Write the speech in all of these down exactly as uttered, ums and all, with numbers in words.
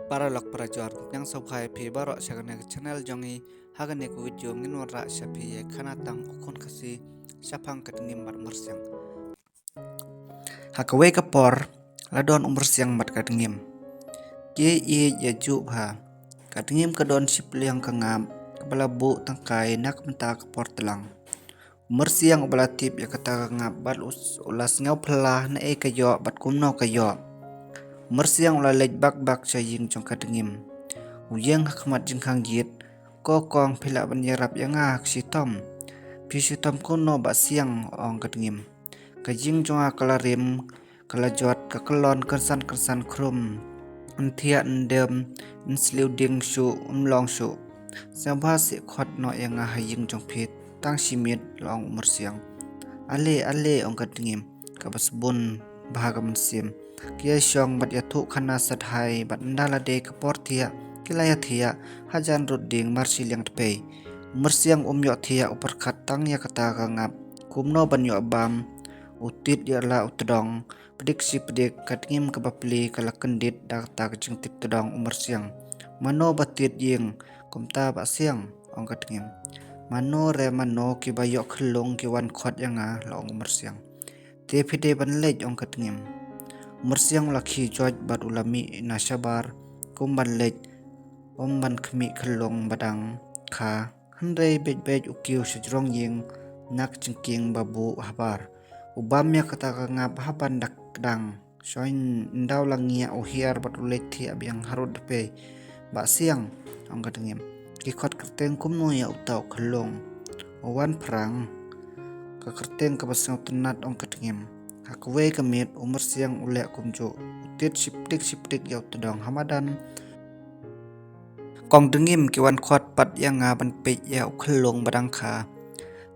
Paralok parajor, nang sngewbha ïa phi baroh sha kane ka channel jong ngi. Ha kane ka video ngin wanrah sha phi ïa ka khana tang U Khun Khasi shaphang ka Dngiem bad U Myrsiang. Ha kawei ka por la don U Myrsiang bad ka Dngiem. Ki ïeit ïa juh bha. Ka Dngiem ka don shi pliang ka ngap kaba la buh tangkai na ka bynta ka por tlang. U Myrsiang uba la tip ïa kata ka ngap bad u s-, u la sngew phylla naei ka ïoh bad kumno ka ïoh. U Myrsiang u la leit bak bak sha ïing jong ka Dngiem. U ïeng ha khmat jingkhang ïit, "Ko kong, phi lah ban ïarap ïa nga ha ka shitom?" "Phi shitom kumno Bah Siang?" ong ka Dngiem. "Ka ïing jong nga ka la rim, ka la jot, ka kyllon kynsan kynsan khrum. Yn thiah yn dem, yn sliew ding shuh, ym long shuh. Sngewbha seh khot noh ïa nga ha ïing jong phi tang shi miet," la ong U Myrsiang. "Ale, ale," ong ka Dngiem kaba sbun bha ka mynsiem. Ki ïashong bad ïathuh khana sat hai bad ynda la dei ka por thiah ki la ïathiah hajan rud ding mar shiliang tpei. U Myrsiang um ïoh thiah, u pyrkhat tang ïa kata ka ngap kumno ban ïoh bam. U tied ïa la u tdong, pdik shi pdik, ka Dngiem kaba pli ka la kyndit da kata ka jingtied tdong U Myrsiang. "Mano ba tied ïing kumta Bah Siang?" ong ka Dngiem. "Mano re mano, kiba ïoh khyllung ki wan khot ïa nga," la ong U Myrsiang. "Te phi dei ban leit?" ong ka Dngiem. U Myrsiang u la khie joit bad u la mih na shabar, kum ban leit, um ban khmih khyllung ba dang kha. Hynrei beit beit u kiew sha jrong ïing na ka jingkieng ba buh habar. U bam ïa kata ka ngap ha ban dak dang. Shuwa ynda u la ngiah u hiar bad u leit thiah biang harud tpei. "Bah Siang," ong ka Dngiem, "ki khot kyrteng kumno ïa uta u khyllung?" "U Wanphrang, ka kyrteng kaba sngewtynnat," ong ka Dngiem. Ha kawei ka miet U Myrsiang u leh kumjuh, u tied shi pdik shi pdik ïa u tdong ha madan. "Kong Dngiem, ki wan khot pat ïa nga ban peit ïa u khyllung ba dang kha."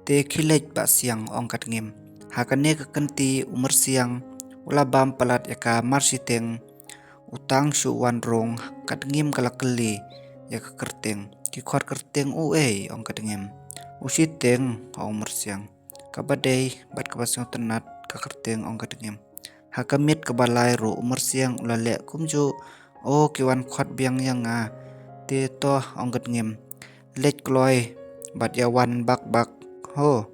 "Te khie leit Bah Siang," ong ka Dngiem. Ha kane ka kynti U Myrsiang u la bam palat ïa ka mar shiteng. U tang shu wan rung, ka Dngiem ka la kylli ïa ka kyrteng. "Ki khot kyrteng uei?" ong ka Dngiem. "U Shiteng," ong U Myrsiang. "Kaba dei bad kaba sngewtynnat ka kyrteng," ong ka Dngiem. Ha ka miet kaba lai ruh U Myrsiang u la leh kumjuh. "O, ki wan khot biang ïa nga." "Te to," ong ka Dngiem, "leit kloi bad ïa wan bak bak. Ho,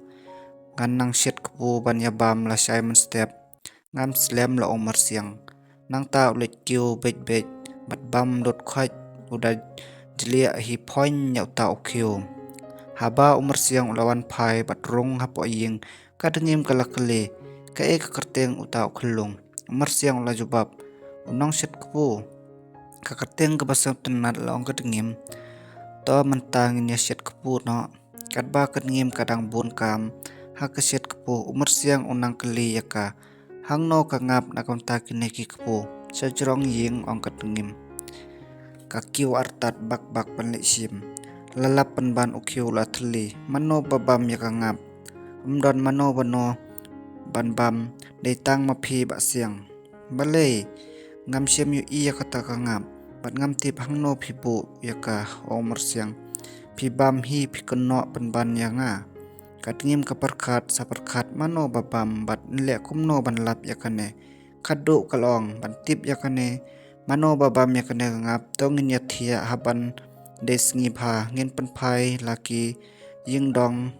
ngan nang shet kpu ban ïa bam lashai mynstep." "Ngam slem," la ong U Myrsiang. Nangta u leit kiew beit beit bad bam lut khoit, u da jliah hi phoiñ ïa uta u khiew. Haba U Myrsiang u la wan phai bad rung hapoh ïing, ka Dngiem ka la kylli, "Kaei ka kyrteng uta u khyllung?" U Myrsiang u la jubab, "U Nongshet Kpu." "Ka kyrteng kaba sngewtynnat," la ong ka Dngiem. "To mynta ngin ïa shet kpu noh." Katba ka Dngiem ka dang bun kam ha ka shet kpu, U Myrsiang u nang kylli ïa ka, "Hangno ka ngap na ka bynta kine ki kpu?" "Sha jrong ïing," ong ka Dngiem. Ka kiew artat bak bak ban leit shim. La lap pynban u khiew, la thylli, "Mano ba bam ïa ka ngap?" "Ym don mano mano ban bam, dei tang ma phi Bah Siang." "Balei? Ngam shym ïohi ïa kata ka ngap bad ngam tip hangno phi buh ïa ka," ong U Myrsiang. "Phi bam hi, phi kynnoh pynban ïa nga." Ka Dngiem ka pyrkhat sa pyrkhat, mano ba bam bad yn leh kumno ban lap ïa kane. Khadduh ka la ong, "Ban tip ïa kane, mano ba bam ïa kane ka ngap, to ngin ïa thiah ha ban dei sngi bha, ngin pynphai la ki ïing dong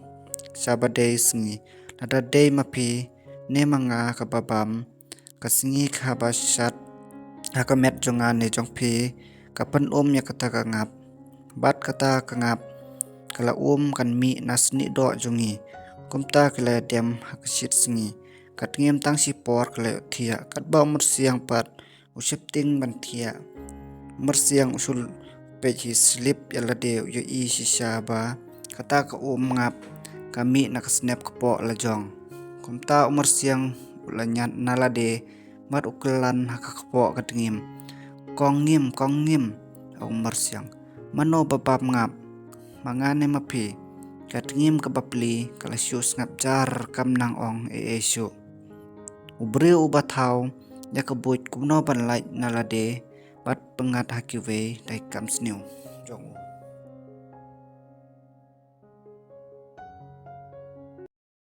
sha ba dei sngi. Lada dei ma phi ne ma nga kaba bam, ka sngi kaba shat ha ka met jong nga ne jong phi ka pyn-um ïa kata ka ngap. Bad kata ka ngap ka la um kan mih na snieh doh jong ngi." Kumta ki la ïa dem ha ka shit sngi. Ka Dngiem tang shipor ka la ïoh thiah, katba U Myrsiang pat u sheptieng ban thiah. U Myrsiang u shu peit hi slip ïa lade, u ïohi shisha ba kata ka um ngap ka mih na ka snep kpoh la jong. Kumta U Myrsiang u la ñiad na lade bad u kylan ha ka kpoh ka Dngiem. "Kong Ngiem, Kong Ngiem," ong U Myrsiang, "mano ba bam ngap, ma nga ne ma phi?" Ka Dngiem kaba pli ka la shu sngap jar, kam nang ong ei ei shuh. U briew uba thaw ïa ka buit kumno ban lait na lade bad pyngngad ha kiwei da ki kam sniew jong u.